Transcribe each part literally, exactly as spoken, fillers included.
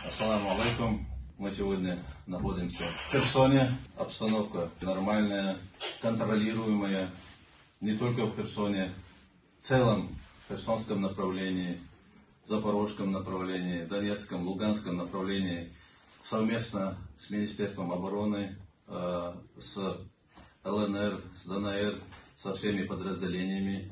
Ассаламу алейкум. Мы сегодня находимся в Херсоне. Обстановка нормальная, контролируемая. Не только в Херсоне, в целом в Херсонском направлении, в Запорожском направлении, Донецком, Луганском направлении, совместно с Министерством обороны, э, с Л Н Р, с Д Н Р, со всеми подразделениями.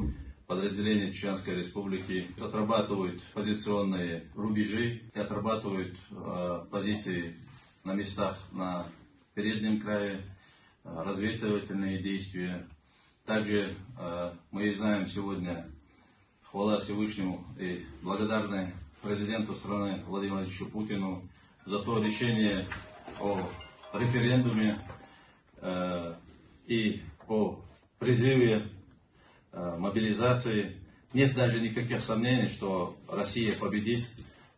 Подразделения Чеченской Республики отрабатывают позиционные рубежи и отрабатывают э, позиции на местах на переднем крае, э, разведывательные действия. Также э, мы знаем сегодня, хвала Всевышнему и благодарны президенту страны Владимиру Владимировичу Путину за то решение о референдуме э, и о призыве э, мобилизации. Нет даже никаких сомнений, что Россия победит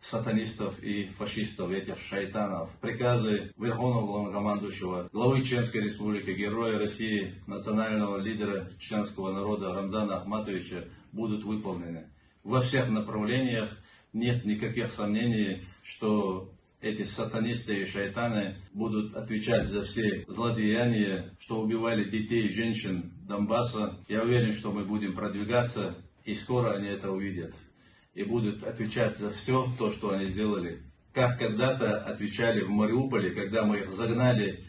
сатанистов и фашистов, этих шайтанов. Приказы Верховного Главнокомандующего, главы Чеченской Республики, Героя России, национального лидера чеченского народа Рамзана Ахматовича будут выполнены. Во всех направлениях нет никаких сомнений, что эти сатанисты и шайтаны будут отвечать за все злодеяния, что убивали детей и женщин Донбасса. Я уверен, что мы будем продвигаться, и скоро они это увидят. И будут отвечать за все то, что они сделали. Как когда-то отвечали в Мариуполе, когда мы их загнали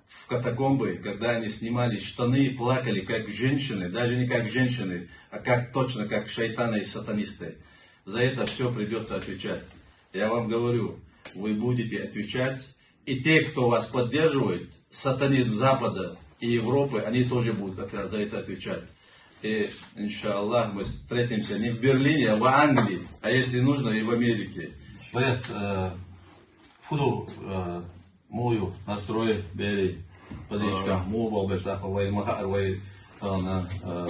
в катакомбы, когда они снимали штаны и плакали, как женщины, даже не как женщины, а как точно, как шайтаны и сатанисты. За это все придется отвечать. Я вам говорю, вы будете отвечать, и те, кто вас поддерживает, сатанизм Запада и Европы, они тоже будут за это отвечать. И, иншаллах, мы встретимся не в Берлине, а в Англии, а если нужно, и в Америке. Боец, э, фуду, э, мугӀ ю настрой, бери позицешка, мугӀ болбеш даха вай махар вай тана, э,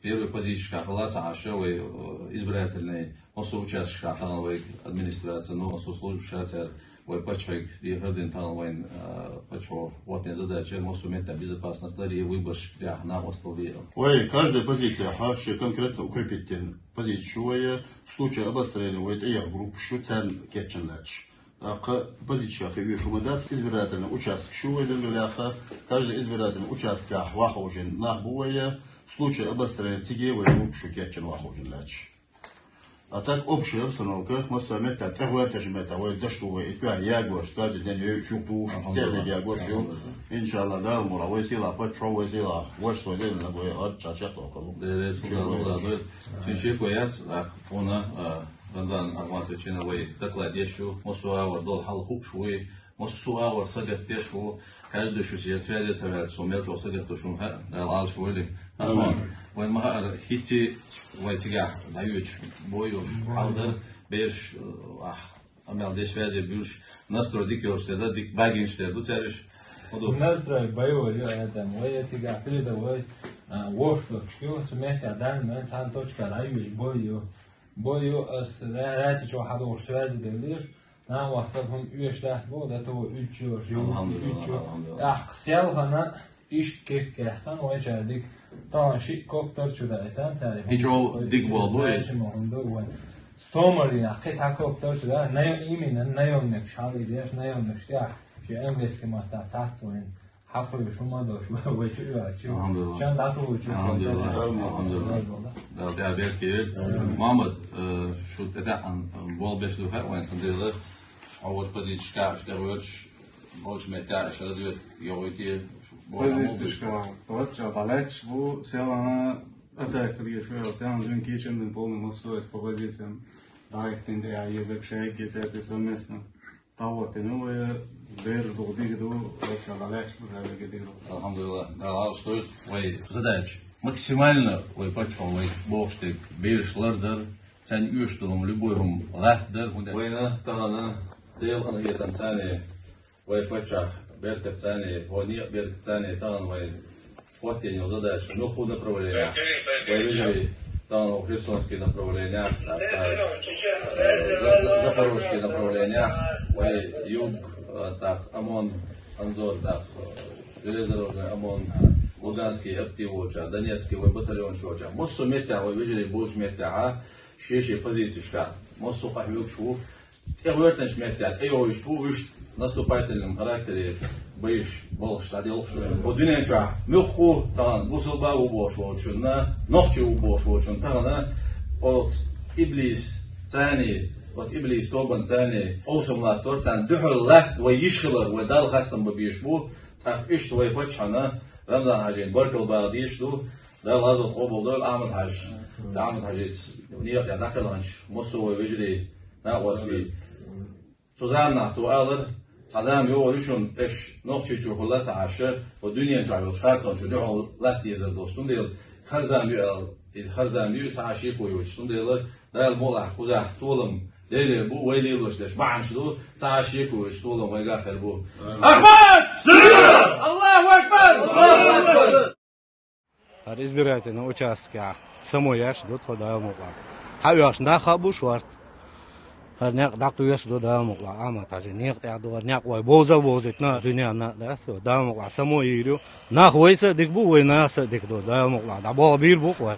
первый позицешка хала саша вай, э, избирательный массу участкашка тана вай администрация, но массу службашка цар вай пачфайк дихардин тана вайн, э, пачфо вотне задача массу метта безопасность дари выборш бяхна остал. Вай каждая позиция ха ши конкретно укрепить тен позицию вай в случае обострения вай тӀея группа шу царн кетчен лач. Даха позицешка хи вишу мадац избирательный участок шу вай дангуляха, каждый избирательный участка ваха уже нах бу вай, в случае обострения циге вай группа шу кетчен ваха уже лач. А так общая обстановка, массу метта, тӀехваташ метта, вай дашт вай, итва ягош, каждый день ю шукту, техник ягош ю. Иншаллах, Дала мула, вай сила, пачфо вай сила, ваш свой день на вай, ар чача токалу. Дерес худа дулады. Син ши кояц, а, она, а, Рамзан Ахматович на вай доклад ешу, массу авар дол хал хук шуй, массу авар сагат деш ву, каждый шу сия связи цавял, со мел то сагат то шун ха, дал ал шуйли. Ахмат, вай махар хити, вай тига, дають, бойош, алдар, берш, э, ах, амял деш связи бюрш, настрой дик ёрш теда, дик багинш теда, ду цариш. Оду. Настрой боевой, ё, это, вай тига, передовой, а, вошка, чё, цу мехта дан, мен цан точка, дають, бой, ё. Бой ю ас ра-, рати чо хадур связи делир. На вастав хун уеш дас бо, да то уч ю, ю, Алхамдулилла, уч ю. Алхамдулилла. Ах, сел хана ишт кирт кехтан, вай чардик. Тан ши коптер чуда, тан цари. Ич ол дик бол бой. Чи мо хун ду вай. Стомар дина, кис ха коптер чуда, наё-, именно наёмник шал идеш, наёмник штя. Чи английский мата цац вай. Хьафуй, шумадо, шу вай чу ю, чу. Алхамдулилла. Чан дату чу. Алхамдулилла. Алхамдулилла. Алхамдулилла. Да, да, берки. Мухаммад, э, шу это ан, ан, бол беш ду хай, вайн сандила. А вот позицешка, что говоришь, больше метта, что развед, йогойте. Позицешка, вот, чё, балеч, бу, селана, атака, шу, селана, жун кичен, полный массу, по позициям. Да, их тинде, а язык шайки, церти совместно. Тавватин вай, бердугъ дигду, вай калалеш, бу хавиге дигду. Алхамдулилла, Дала алгъыш тойду. Вай задач максимально вай пачфон вай бохштег берш лардар, цан уьштулум любой хум латдар, хунда. Вайна тагъана тел ангетам цани, вай пачах беркат цани, вай ният беркат цани, тагъана вай Хватит задача. Ну, ху направление. Вай вижи, там Херсонские направления, так, так, э, за-, за-, Запорожские направления, вай юг, э, так, ОМОН, Анзор, так, э, железнодорожный ОМОН, Луганский, Аптивоча, Донецкий, вай батальон шоча. Мосу метта, вай вижи, больше метта, а? Шеши позиции шка. Мосу кахвюк шу. ТӀехӀоьртанаш меттехь тӀейогӀуьйтуш бу уьш наступательном характере беш болуш дӀаделхаш. Хьо дуьнен чохь муьлхха а тахана бусулба ву бохуш волчунна, нохчи ву бохуш волчунна тахана оцу иблис царний, оцу иблис тобан царний къовсам латтор, царна дуьхьал латта вай йиш хилар, вай Далла хастам бан безаш бу. ТӀаккха иштта вай паччахьна Рамзан-Хьаьжина баркалла бала дезаш ду. Дала гӀазот къобал дойла Ахьмад-Хьаьжас, Ахьмад-Хьаьжас некъа тӀехь дӀакхелхинчу массо а вай вежарий, накъостий. Цу заманахь цо алар, цхьа зама йогӀур ю шуна, аша Нохчийчохь хилла ца Ӏаш, хӀокху дуьнен чохь йолчу харцонна шу дуьхьал латта дезар долуш. Цундела хӀара зама ю аьлла, иза хӀара зама ю, ца Ӏаш шеко йоцуш. Цундела Дала мукъалахь кхузахь толам Делера бу, вай лелош дерш бахьанаш ду, ца Ӏаш шеко йоцуш толам вайгахь хир бу. Ахьмад! Аллаху акбар! ХӀара избирательный участкехь само еш ду тхо Дала мукъалахь. Хьан оьшуш нах а бу шорта. ХӀара некъ дӀакхоьхьуш ду Дала мукъалахь. Ахьмад-Хьаьжин некъа тӀехь ду хӀара некъ, вай бовза а бовзийтина дуьненна, да, Дала мукъалахь. Само йийр ю. Нах вайца а дика бу, вай нахаца а дика ду Дала мукъалахь. ДӀаболх бийр бу-кх вай.